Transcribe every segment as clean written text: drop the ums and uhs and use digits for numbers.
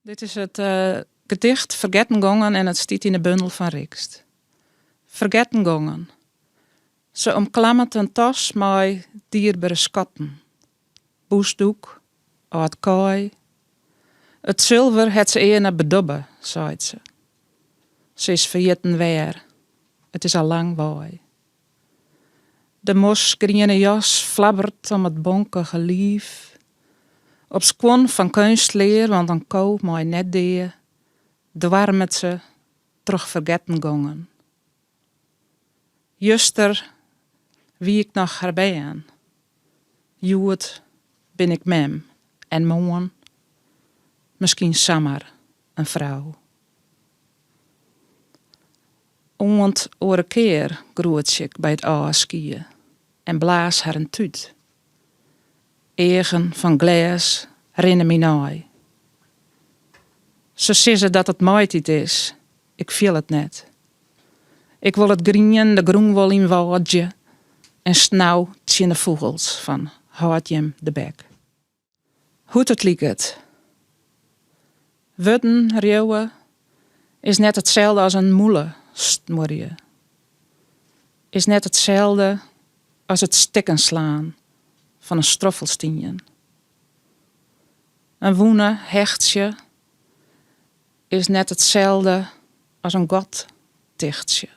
Dit is it gedicht Fergetten Gongen en it stiet yn de bundel fan Rixt. Fergetten gongen. Se omklammet in tas mei dierbere skatten. Bûsdoek, âld kaai. It sulver hat se earne bedobbe, seit se. Se is ferjitten wêr. It is al lang wei. De mosgriene jas flabberet om it bonkige liif. Op skuon fan keunstlear, want in ko mei net dea, doarmet se troch fergetten gongen. Juster wie ik noch har bern, hjoed bin ik mem en moarn miskien samar in frou. Oant oare kear groetsje ik by it ôfskie en blaas har in tút. Eagen fan glês rinne my nei. Se sizze dat it maitiid is, ik fiel it net. Ik wol it grien de grûn wol yn wâdzje en snau tsjin de fûgels fan hâld jim de bek. Hoe't it liket. Wurden riuwe is net itselde as in mûle snuorje. Is net itselde as it stikken slaan fan in stroffelstien. In wûne hechtsje is net itselde as in gat tichtsje.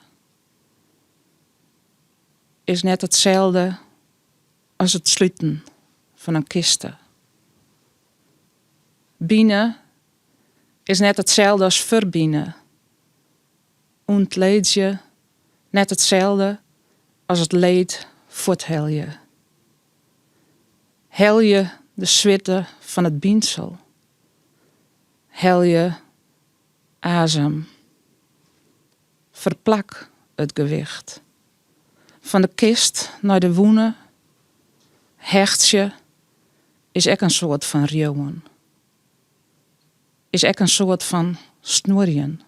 Is net itselde as it sluten fan in kiste. Bine is net itselde as ferbine. Ûntleedzje net itselde as it leed fuorthelje. Helje de switte fan it bynsel. Helje azem. Ferplak it gewicht. Fan de kist nei de wûne hechtsje is ek in soart fan riuwen. Is ek in soart fan snuorjen.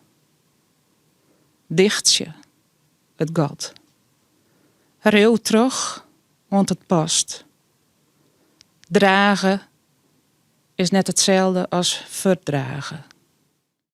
Dichtsje it gat. Riuw troch oant it past. Drage is net itselde as ferdrage.